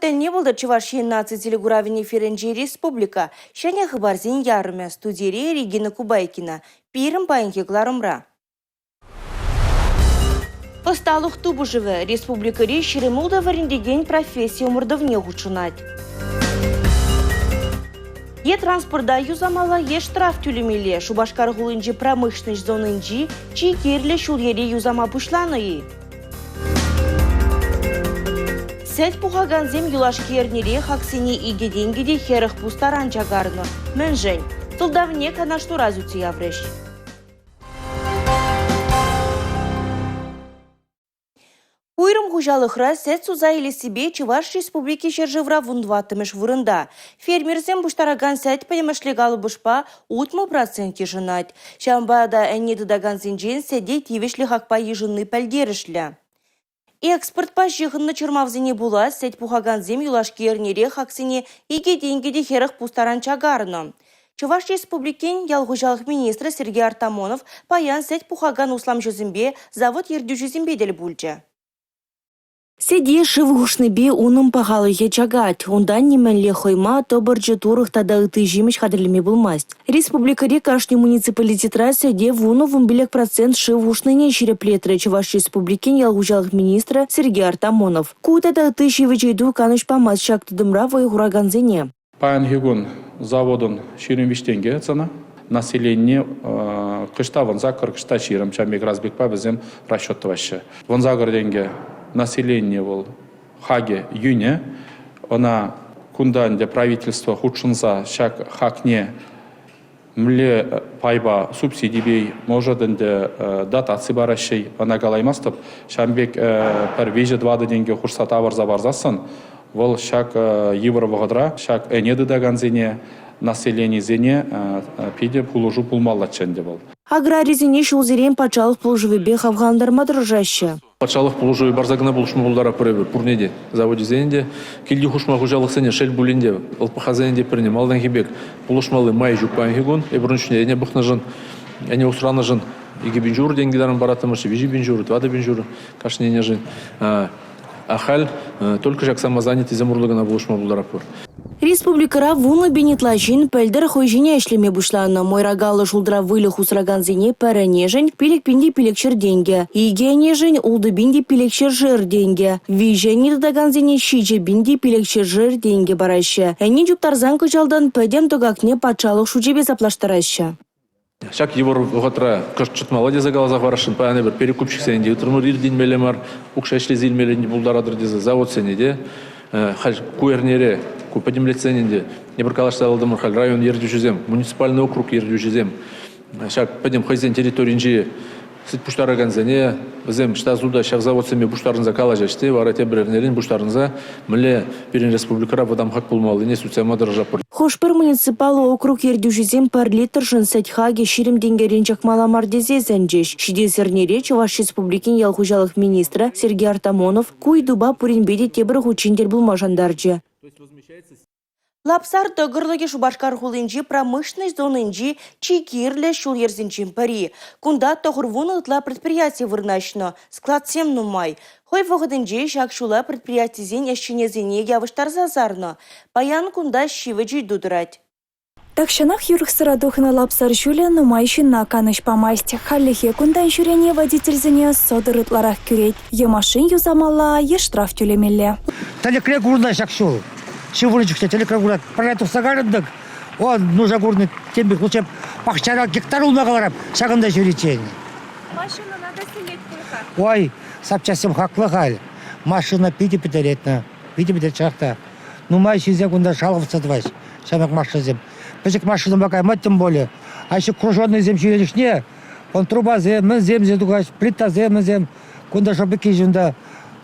тӗлне пултӑр Чӑваш Ен наци телекуравӗн эфирӗнчи «Республика» ҫӗнӗ хыпарсен ярӑмӗ. Студире Регина Кубайкина. Пирӗн паянхи кӑларӑмра. Ӑсталӑх тупӑшӑвӗ республикӑри 26 вӗрентекен професси ӑмӑртӑвне хутшӑнать. Е транспорта юсамалла, е штраф тӳлемелле. Шупашкар хулинчи промышленноҫ зонинчи чи кирлӗ ҫул-йӗре юсама пуҫланӑ-и? Сӗт пухакансем юлашки эрнере хаксене 2 тенкӗ те 40 пус таран чакарнӑ. Мӗншӗн? Сӑлтавне канашлура сӳтсе яврӗҫ. Уйрӑм хуҫалӑхра сӗт суса илессипе Чӑваш Республики ҫӗршывра 14-мӗш вырӑнта. Фермерсем пуҫтаракан сӗт пӗтӗмӗшле калӑпӑшпа 60 процент йышӑнать. Ҫавӑнпа та ӗне тытакансенчен сӗте тивӗҫлӗ хакпа йышӑнни пӗлтерӗшлӗ. Экспортпа ҫыхӑннӑ чӑрмавсене пула сӗт пухакансем юлашки эрнере хаксене 2 тенкӗ те 40 пус таран чакарнӑ. Чӑваш Республикин ял хуҫалӑх министрӗ Сергей Артамонов паян сӗт пухакан усламҫӑсемпе, завод ертӳҫисемпе тӗл пулчӗ. Сӗте шыв хушнипе унӑн пахалӑхӗ чакать. Унтан нимӗнле хӑйма, тӑпӑрчӑ, турӑх тата ытти ҫимӗҫ хатӗрлеме пулмасть. Республикӑри кашни муниципалитетра сӗте 10-15 процент шыв хушнине ҫирӗплетрӗ Чӑваш Республикин ял хуҫалӑх министрӗ Сергей Артамонов. Ку тата ытти ҫивӗч ыйту канӑҫ памасть ҫак тытӑмра вӑй хуракансене. Паянхи кун заводӑн 23 тенкӗ цена. Население кӑҫта 18, кӑҫта 20 ҫав пек разбегпа вӗсем расчет тӑваҫҫӗ. 18 тенкӗ население вӑл хакӗ йӳнӗ. Ӑна кунта ӗнтӗ правительство хутшӑнса ҫак хакне мӗнле пайпа субсидипе, может ӗнтӗ дотаци параҫҫӗ, ӑна калаймастӑп. Ҫавӑн пек пӗр виҫӗ-тӑватӑ тенкӗ хушса тавӑрса парсассӑн вӑл ҫак йывӑр вӑхӑтра ҫак ӗне тытакансене, населенисене питӗ пулӑшу пулмаллаччӗ ӗнтӗ вӑл. Аграрисене ҫулсерен патшалӑх пулӑшӑвӗпе хавхалантарма тӑрӑшаҫҫӗ. Патшалӑх пулӑшӑвӗ парса кӑна пулӑшма пултаратпӑр эпир пурне те, завочӗсене те, килти хушма хуҫалӑхсене шел пулин те, ЛПХсене те пӗрне малтанхи пек пулӑшмалли май ҫук паянхи кун. Эпир ун чухне ӗне пӑхнӑшӑн, ӗне усранӑшӑн 2 000 ҫурӑ тенкӗ таран параттӑмӑрччӗ, 3 000 ҫурӑ, 4 000 ҫурӑ кашни ӗнешӗн. Ахаль только ҫак самозанятыйсем урлӑ кӑна пулӑшма пултаратпӑр. Республикӑра 10 000 ытла ҫын пӗлтӗр хӑй ҫине ӗҫлеме пуҫланӑ. Мӑйракаллӑ шултра выльӑх усракансене пӗр ӗнешӗн 5500 тенкӗ, икӗ ӗнешӗн 6500 тенкӗ, виҫӗ ӗне тытакансене 7500 тенкӗ параҫҫӗ. Ӗне чуптарсан кӑҫалтан пӗтӗм тӑкакне патшалӑх шучӗпе саплаштараҫҫӗ. Ҫак йывӑр вӑхӑтра кӑшт чӑтмалла тесе каласа хӑварасшӑн. Паян эпир перекупщиксене те ыйтрӑмӑр, иртӗнмелле мар, укҫа ӗҫлесе илмелле пултаратӑр тесе заводсене те. Халь ку эрнере, ку пӗтӗмлетсен ӗнтӗ, эпир калаҫса татӑлтӑмӑр халь район ертӳҫисем, муниципальный округ ертӳҫисем ҫак пӗтӗм хӑйсен территоринчи сӗт пуҫтаракансене, вӗсем ӑҫта суда ҫав заводсемпе пуҫтарӑнса калаҫаҫ те, вара тепӗр эрнерен пуҫтарӑнса мӗнле пирӗн республикӑра вӑтам хак пулмаллине сӳтсе яма тӑрӑшатпӑр. Хӑш-пӗр муниципаллӑ округ ертӳҫисем пӗр литршӑн сӗт хакӗ 20 тенкӗрен чакмалла мар тесе сӗнчӗҫ. Ҫитес эрнере Чӑваш Республикин ял хуҫалӑх министрӗ Сергей Артамонов ку ыйтупа пуринпе те тепӗр хутчен тӗл пулма шантарчӗ. Лапсар тӑкӑрлӑкӗ Шупашкар хулинчи промышленноҫ зонинчи чи кирлӗ ҫул-йӗрсенчен пӗри. Кунта 90 ытла предприяти вырнаҫнӑ, складсем нумай. Хӑй вӑхӑтӗнче ҫак ҫула предприятисен ӗҫченӗсене явӑҫтарса сарнӑ. Паян кунта ҫивӗч ыйту тӑрать. Тахҫанах юрӑхсӑра тухнӑ Лапсар ҫулӗ нумай ҫынна канӑҫ памасть. Хальлӗхе кунтан ҫӳрени водительсене сӑтӑр ытларах кӳрет. Е машин юсамалла, е штраф тӳлемелле. Тӗлӗкре курнӑ ҫак ҫул. Ҫывӑрнӑ чухне тӗлӗкре курать. Пӗрре тухса кайрӑм-тӑк, он нуша курнӑ тем пек лучше пахчара гектар улма кӑларап ҫакӑнта ҫӳриччен. Машинӑна та сӗнет пуль-ха. Ой, запчастьсем хаклӑ халь. Машина питӗ пӗтеретнӗ. Питӗ пӗтерет чӑнах та. Нумай ҫынсем кунта шалӑвса тӑваҫ ҫамрӑк машинӑсем. Пӗчӗк машинӑпа кайма тем более. А еще круженныйсем ҫӳренӗ чухне вон трубасем, мӗнсем тухаҫ, плитасем, мӗнсем. Кунта шӑпӑкки ҫунта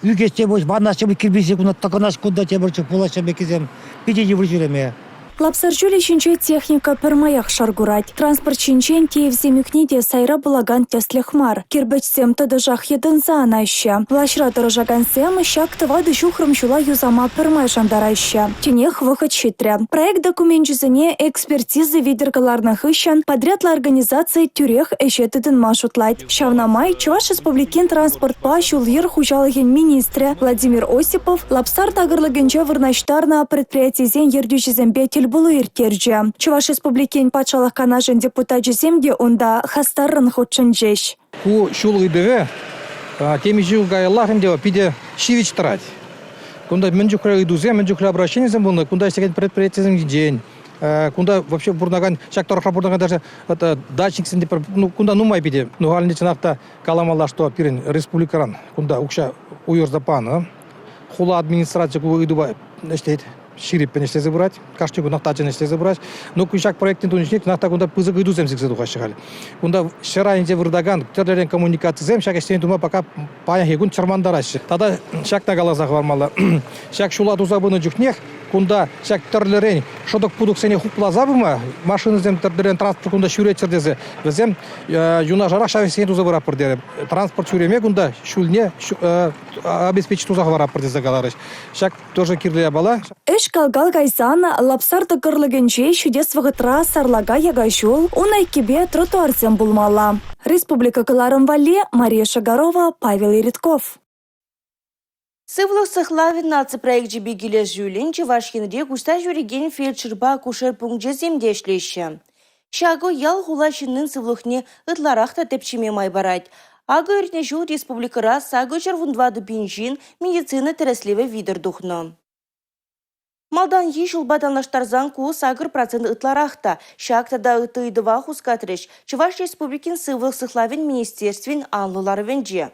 ӳкес те пуҫ, ванас те кирпӗчсем кунта тӑкӑнас кунта тепӗр чух пулаҫҫӗ пеккисем. Питӗ йывӑр ҫӳреме. Лапсар ҫулӗ ҫинче техника пӗрмаях шар курать. Транспорт ҫинчен тиевсем ӳкни те сайра пулакан тӗслӗх мар. Кирпӗчсем тӑтӑшах йӑтӑнса анаҫҫӗ. Влаҫра тӑрӑшакансем ҫак тӑватӑ ҫухрӑм ҫула юсама пӗрмай шантараҫҫӗ. Тинех вӑхӑт ҫитрӗ. Проект докуменчӗсене экспертиза витӗр кӑларнӑ хыҫҫӑн подрядлӑ организаци тӳрех ӗҫе тытӑнма шутлать. Ҫавна май Чӑваш Республикин транспортпа ҫул-йӗр хуҫалӑхӗн министрӗ Владимир Осипов Лапсар тӑкӑрлӑкӗнче вырнаҫтарнӑ предприятисен ертӳҫисемпе тӗлпулу ирттерчӗ. Чӑваш Республикин Патшалӑх Канашӗн депутачӗсем те унта хастаррӑн хутшӑнчӗҫ. Ку ҫул ыйтӑвӗ темиҫе ҫул каяллах ӗнтӗ питӗ ҫивӗч тӑрать. Кунта мӗн чухлӗ ыйтусем, мӗн чухлӗ обращенисем пулнӑ, кунта ӗҫлекен предприятисем ҫинчен, Кунта вообще пурӑнакан, ҫак тӑрӑхра пурӑнакан даже дачниксем те ну, кунта нумай питӗ. Ну, халӗ чӑнах та каламалла, что пирӗн республикӑран кунта укҫа уйӑрса панӑ. Хула администрацийӗ ку ыйтупа ӗҫлет, ҫирӗппӗн ӗҫлесе пырать, кашни кунах тачӑн ӗҫлесе пырать. Ну, ҫак проектӑн тунӑ чӑнах та кунта пысӑк ыйтусем сиксе тухаҫҫӗ халь. Кунта ҫӗр айӗнче выртакан тӗрлӗрен коммуникацисем ҫак ӗҫсене тума пока паянхи кун чӑрмантараҫҫӗ. Тата ҫакна каласа хӑвармалла. Ҫак ҫула туса пынӑ чухнех кунта ҫак тӗрлӗрен шӑтӑк-путӑксене хупласа пыма, машинӑсем тӗрлӗрен транспорт кунта ҫӳреччӗр тесе вӗсем юнашарах ҫав ӗҫсене туса пыратпӑр терӗ. Транспорт ҫӳреме кунта ҫулне обеспечить туса хӑваратпӑр тесе каларӗҫ. Ҫак тоже кирлӗ япала. Ӗҫ кал-кал кайсан Лапсар тӑкӑрлӑкӗнче ҫитес вӑхӑтра сарлака яка ҫул, ун айккипе тротуарсем пулмалла. Республика кӑларӑм валли Мария Шагарова, Павел Иритков. Сывлӑх сыхлавӗн наци проекчӗпе килӗшӳллӗн Чӑваш Енре куҫса ҫӳрекен фельдшерпа акушер пункчӗсем те ӗҫлеҫҫӗ. Ҫакӑ ял-хула ҫыннин сывлӑхне ытларах та тӗпчеме май парать. Акӑ иртнӗ ҫул республикӑра 814 пин ҫын медицина тӗрӗслевӗ витӗр тухнӑ. Малтанхи ҫулпа танлаштарсан ку 8% ытларах та. Ҫак тата ытти ыйтӑва хускатрӗҫ Чӑваш Республикин сывлӑх сыхлавӗн министерствин анлӑ ларӑвӗнче.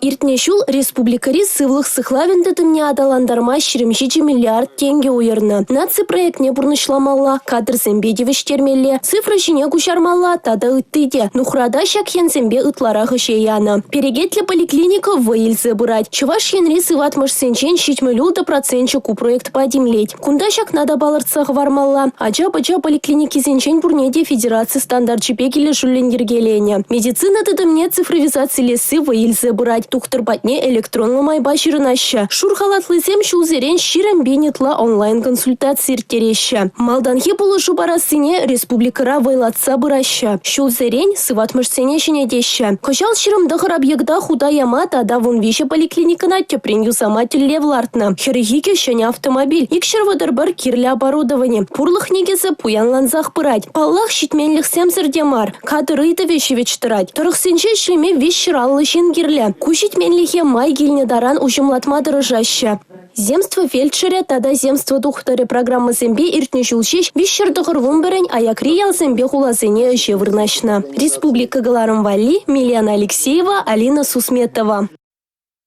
Иртнӗ ҫул республикӑри сывлӑх сыхлавӗн тытӑмне аталантарма 27 миллиард тенкӗ уйӑрнӑ. Наци проектне пурнӑҫламалла, кадрсемпе тивӗҫтермелле, цифра ҫине куҫармалла тата ытти те. Нухрата ҫак енсемпе ытларах ӗҫе янӑ. Перекетлӗ поликлиника вӑй илсе пырать. Чӑваш Енри сыватмӑшсенчен 76 проценчӗ ку проектпа тимлет. Кунта ҫакна та палӑртса хӑвармалла. Ача-пӑча поликлиникисенчен пурне те федераци стандарчӗпе килӗшӳллӗн йӗркеленӗ. Медицина тытӑмне цифровизацилесси вӑй илсе пырать. Тухтӑр патне электронлӑ майпа ҫырӑнаҫҫӗ. Шур халатлисем ҫулсерен 20 пин ытла онлайн-консультаци ирттереҫҫӗ. Малтанхи пулӑшу парассине республикӑра вӑйлатса пыраҫҫӗ. Ҫулсерен сыватмӑшсене ҫӗнетеҫҫӗ. Кӑҫал 29 объекта хута яма тата 13 поликлиникӑна тӗпрен юсама тӗллев лартнӑ. 42 ҫӗнӗ автомобиль, 231 кирлӗ оборудовани. Пурлӑх никӗсӗ пуянлансах пырать. Паллах, ҫитменлӗхсемсӗр те мар. Кадр ыйтӑвӗ ҫивӗч тӑрать. Тӑрӑхсенче ӗҫлеме 350 ҫын кирлӗ. Ку ҫитменлӗхе май килнӗ таран уҫӑмлатма тӑрӑшаҫҫӗ. Земство фельдшерӗ тата Земство тухтӑрӗ программӑсемпе иртнӗ ҫул ҫеҫ 391-ӗн аякри ялсемпе хуласене ӗҫе вырнаҫнӑ. Республика кӑларӑм валли Милена Алексеева, Алина Сусметова.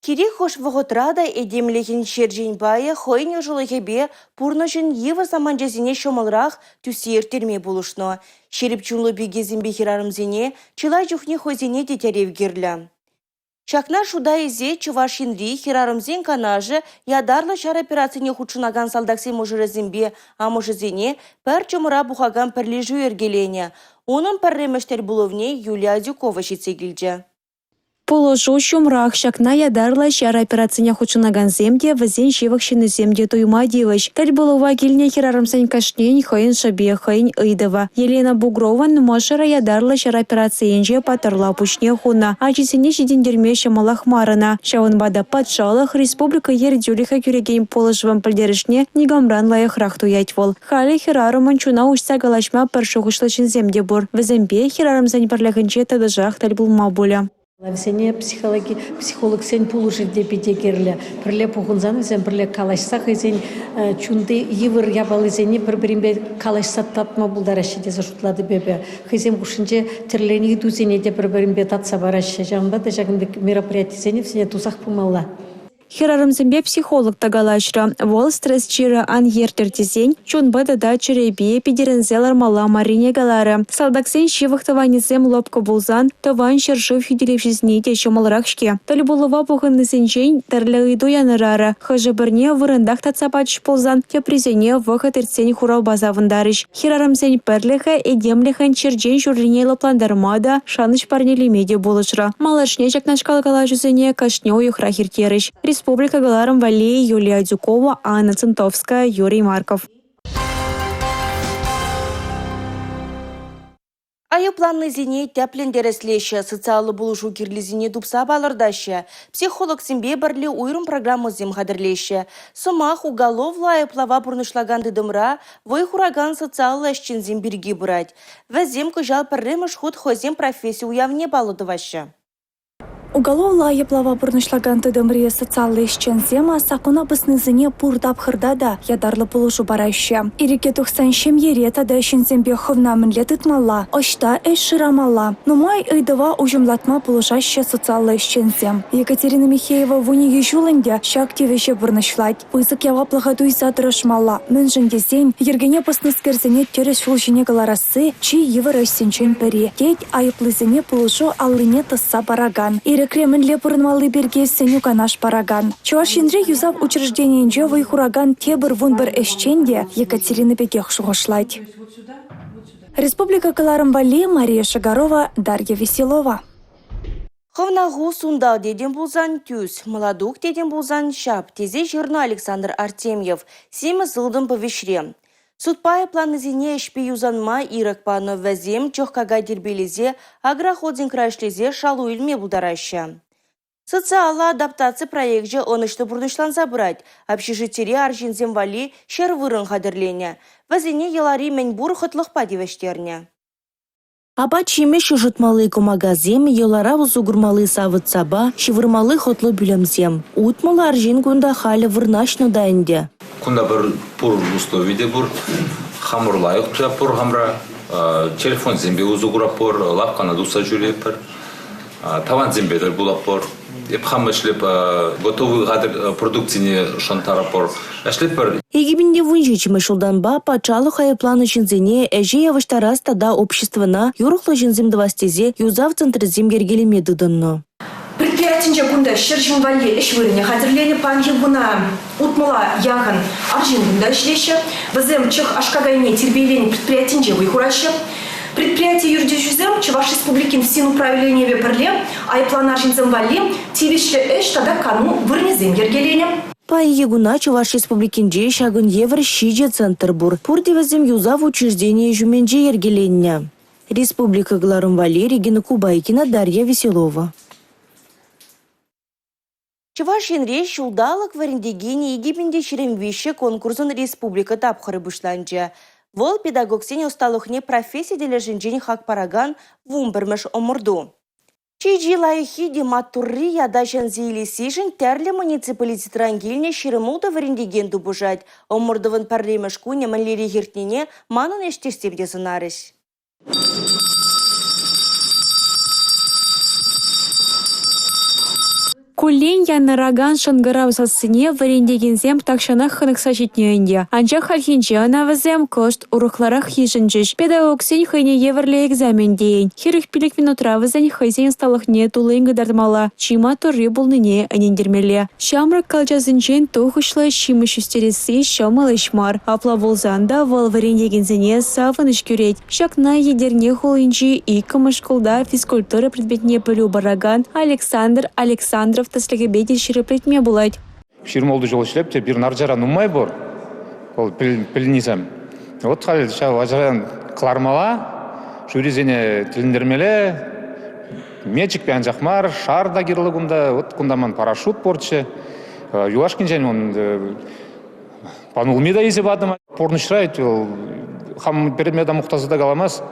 Кирек хӑш вӑхӑтра та этемлӗхӗн черчен пайӗ хӑйӗн ӑшӑлӑхӗпе пурнӑҫӑн йывӑр саманчӗсене ҫӑмӑлрах тӳссе ирттерме пулӑшнӑ. Ҫирӗп чунлӑ пикесемпе хӗрарӑмсене чылай чухне хӑйсене те тӗрев кирлӗ. Ҫакна шута илсе Чӑваш Енри хӗрарӑмсен канашӗ ятарлӑ ҫар операцине хутшӑнакан салтаксен мӑшӑрӗсемпе амӑшӗсене пӗр чӑмӑра пухакан пӗрлешӳ йӗркеленӗ. Унӑн пӗрремӗш тӗл пулӑвне Юлия Адюкова ҫитсе килчӗ. Пулӑшу ҫумрах. Ҫакна ятарлӑ ҫар операцине хутшӑнакансем те, вӗсен ҫывӑх ҫыннисем те туйма тивӗҫ. Тӗл пулӑва килнӗ хӗрарӑмсен кашнийӗн хӑйӗн шӑпи, хӑйӗн ыйтӑвӗ. Елена Бугрован мӑшӑрӗ ятарлӑ ҫар операцийӗнче паттӑрла пуҫне хунӑ. Ачисене ҫитӗнтерме ҫӑмӑлах мар ӑна. Ҫавӑнпа та патшалӑх, республика ертӳлӗхӗ кӳрекен пулӑшӑвӑн пӗлтерӗшне никамран лайӑхрах туять вӑл. Халӗ хӗрарӑмӑн чуна уҫса калаҫма пӗр шухӑшлӑ ҫынсем те пур. Вӗсемпе хӗрарӑмсен пӗрлӗхӗнче тӑтӑшах тӗл пулма пулӗ. Вӗсене психологи, психологсен пулӑшӑвӗ те питӗ кирлӗ. Пӗрле пухӑнсан вӗсем пӗрле калаҫса хӑйсен чунти йывӑр япалисене пӗр-пӗринпе калаҫса татма пултараҫҫӗ тесе шутлатӑп эпӗ. Хӑйсем хушшинче тӗрленӗ ыйтусене те пӗр-пӗринпе татса параҫҫӗ. Ҫавӑнпа та ҫакӑн пек мероприятисене вӗсене тусах пымалла. Хӗрарӑмсемпе психолог та калаҫрӗ. Вӑл стресс чирӗ ан ертӗр тесен чунпа тата чӗрепе питӗрӗнсе лармалла маррине каларӗ. Салтаксен ҫывӑх тӑванӗсем лӑпкӑ пулсан Тӑван ҫӗршыв хӳтӗлевҫисене те ҫӑмӑлрах-ҫке. Тӗл пулӑва пухӑннисенчен тӗрлӗ ыйту янӑрарӗ. Хӑшӗ-пӗрне вырӑнтах татса пачӗҫ пулсан, теприсене вӑхӑт иртсен хуравпа савӑнтарӗҫ. Хӗрарӑмсен пӗрлӗхӗ этемлӗхӗн черчен ҫуррине лӑплантарма та, шанӑҫ парнелеме те пулӑшрӗ. Малашне ҫакнашкал калаҫусене кашни уйӑхрах ирттерӗҫ. Республика кӑларӑм валли Юлия Адюкова, Анна Центовская, Юрий Марков. Айӑпланнисене тӗплӗн тӗрӗслеҫҫӗ, социаллӑ пулӑшу кирлисене тупса палӑртаҫҫӗ, психологсемпе пӗрле уйрӑм программӑсем хатӗрлеҫҫӗ. Сӑмах уголовлӑ айӑплава пурнӑҫлакан тытӑмра вӑй хуракан социаллӑ ӗҫченсем пирки пырать. Вӗсем кӑҫал пӗрремӗш хут хӑйсен професси уявне паллӑ тӑваҫҫӗ. Уголовлӑ айӑплава пурнӑҫлакан тытӑмри социаллӑ ӗҫченсем саккуна пӑснисене пур тапхӑрта та ятарлӑ пулӑшу параҫҫӗ. Ирӗке тухсан ҫемьере тата ҫынсемпе хӑвна мӗнле тытмалла, ӑҫта ӗҫ шырамалла? Нумай ыйтӑва уҫӑмлатма пулӑшаҫҫӗ социаллӑ ӗҫченсем. Екатерина Михеева 12 ҫул ӗнтӗ ҫак тивӗҫе пурнӑҫлать. Пысӑк яваплӑха туйса тӑрӑшмалла, мӗншӗн тесен йӗркене пӑснӑскерсене тӗрӗс ҫул ҫине кӑларасси чи йывӑр ӗҫсенчен пӗри, тет айӑплисене пулӑшу аллине тӑсса паракан, ирӗкре мӗнле пурӑнмалли пирки сӗнӳ-канаш паракан. Чӑваш Енре юсав учрежденийӗнче вӑй хуракан тепӗр 11 ӗҫчен те Екатерина пекех шухӑшлать. Республика кӑларӑм валли Мария Шагарова, Дарья Веселова. Хӑвна ху сунтал тетӗн пулсан – тӳс, мӑлатук тетӗн пулсан – ҫап, тесе ҫырнӑ Александр Артемьев «Симӗс ылтӑн» повеҫре. Судпа айӑпланнисене ӗҫпе юсанма ирӗк панӑ, вӗсем чӑх какай тирпейлесе агрохолдингра ӗҫлесе шалу илме пултараҫҫӗ. Социаллӑ адаптаци проекчӗ ӑнӑҫлӑ пурнӑҫланса пырать. Общежитире арҫынсем валли 100 вырӑн хатӗрленӗ. Вӗсене йӑлари мӗн пур хӑтлӑхпа тивӗҫтернӗ. Апат-ҫимӗҫ ӑшӑтмалли кӑмакасем, йӑлара усӑ курмалли савӑт-сапа, ҫывӑрмалли хӑтлӑ пӳлӗмсем. 60 арҫын кунта халӗ вырнаҫнӑ та ӗнтӗ. Кунта пӗр пур услови те пур. Хамӑр лайӑх туятпӑр хамра. Телефонсемпе усӑ куратпӑр, лавккана тухса ҫӳретпӗр. Тавансемпе тӗл пулатпӑр. Эп хам ӗҫлеп готовый хатӗр продукцине шантаратпӑр. Ӗҫлетпӗр. 2017-мӗш ҫултанпа патшалӑх айӑпланӑ ҫынсене ӗҫе явӑҫтарас тата обществӑна юрӑхлӑ ҫынсем тӑвас тесе юсав центрӗсем йӗркелеме тытӑннӑ. Предприятинче кунта 100 ҫын валли ӗҫ вырӑнӗ хатӗрленӗ. Паянхи куна утмӑла яхӑн арҫын кунта ӗҫлеҫҫӗ. Вӗсем чӑх аш-какайне тирпейленӗ предприятинче вӑй хураҫҫӗ. Предприяти ертӳҫисем Чӑваш Республикин ФСИН управленийӗпе пӗрле айӑпланӑ арҫынсем валли тивӗҫлӗ ӗҫ тата кану вырӑнӗсем йӗркеленӗ. Паянхи куна Чӑваш Республикинче ҫакӑн евӗр ҫичӗ центр пур. Пурте вӗсем юсав учрежденийӗ ҫумӗнче йӗркеленнӗ. Республика кӑларӑм валли Регина Кубайкина, Дарья Веселова. Чӑваш Енре ҫулталӑк вӗрентекенӗ 2023 конкурсӑн республика тапхӑрӗ пуҫланчӗ. Вӑл педагогсен ӑсталӑхне професси тӗлӗшӗнчен хак паракан 11-мӗш ӑмӑрту. Чи-чи лайӑххи те маттурри ята ҫӗнсе илессишӗн тӗрлӗ муниципалитетран килнӗ 26 вӗрентекен тупӑшать. Ӑмӑртӑвӑн пӗрремӗш кунӗ мӗнлерех иртнине манӑн ӗҫтешсем те сӑнарӗҫ. Куллен янӑракан шӑнкӑрав сассине вӗрентекенсем тахҫанах хӑнӑхса ҫитнӗ ӗнтӗ. Анчах хальхинче ӑна вӗсем кӑшт урӑхларах йышӑнчӗҫ. Педагогсен хӑйне евӗрлӗ экзамен тейӗн. 45 минутра вӗсен хӑйсен ӑсталӑхне туллин кӑтартмалла, чи маттурри пулнине ӗнентермелле. Ҫамрӑк калчасенчен тухӑҫлӑ ҫимӗҫ ӳстересси ҫӑмӑл ӗҫ мар. Апла пулсан та вӑл вӗрентекенсене савӑнӑҫ кӳрет. Ҫакна Етӗрне хулинчи иккӗмӗш шкулта физкультура предметне пӗлӳ паракан Александр Александров тӗслӗхӗпе те ҫирӗплетме пулать. 26 ҫул ӗҫлеп те пирӗн арчара нумай пур вӑл пӗлнисем. Вот халь ҫав ачаран кӑлармалла, жюрисене тӗлӗнтермелле. Мечӗкпе анчах мар, шар та кирлӗ кунта. Вот кунта ман парашют пурччӗ. Юлашкинчен он Панулми та илсе патӑм. Пурнӑҫра ведь вӑл хам предмета мухтаса та каламас.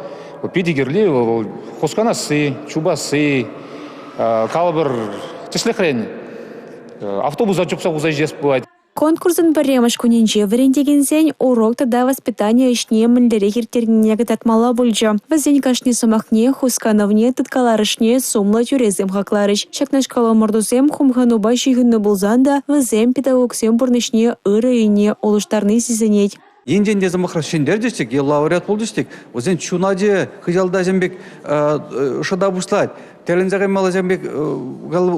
Питӗ кирли вӑл хусканасси, чупасси, калӑпӑр, тӗслӗхрен, автобуса чупса хуса ҫитес пулать. Конкурсӑн пӗрремӗш кунӗнче вӗрентекенсен урок тата воспитани ӗҫне мӗнлерех ирттернине кӑтартмалла пулчӗ. Вӗсен кашни сӑмахне, хусканӑвне, тыткаларӑшне сумлӑ тӳресем хакларӗҫ. Ҫакнашкал ӑмӑртусем хумханупа ҫыхӑннӑ пулсан та вӗсем педагогсен пурнӑҫне ырӑ енне улӑштарни сисӗнет. Енчен те сӑмахра ҫӗнтерчӗҫ-тӗк е лауреат пулчӗҫ-тӗк, вӗсен чуначӗ хыҫалта ҫын пек шӑта пуҫлать. Тӗлӗнсе каймалла ҫын пек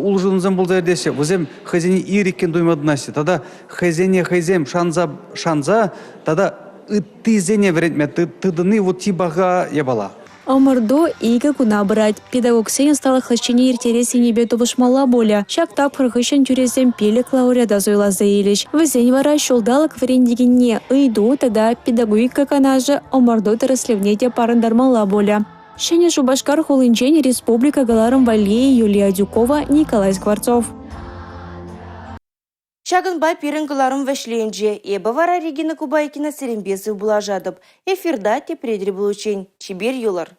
улшӑнусем пулса иртеҫҫӗ. Вӗсем хӑйсене ирӗккӗн туйма тытӑнаҫҫӗ тата хӑйсене хӑйсем шанса шанса тата ыттисене вӗрентме тытӑнни вот чи паха япала. Ӑмӑрту икӗ куна пырать. Педагогсен ӑсталӑх лаҫҫине ирттерес енӗпе тупӑшмалла пулӗ. Ҫак тапхӑр хыҫҫӑн тӳресем 5 лауреата суйласа илӗҫ. Вӗсен вара ҫулталӑк вӗрентекенне ыйту тата педагогика канашӗ ӑмӑрту тӗрӗслевне те парӑнтармалла пулӗ. Ҫӗнӗ Шупашкар хулинчен республика кӑларӑм валли Юлия Адюкова, Николай Скворцов. Ҫакӑнпа пирӗн кӑларӑм вӗҫленчӗ. Эпӗ вара Регина Кубайкина сирӗнпе сывпуллашатӑп. Эфирта тепре тӗл пуличчен. Чипер юлӑр.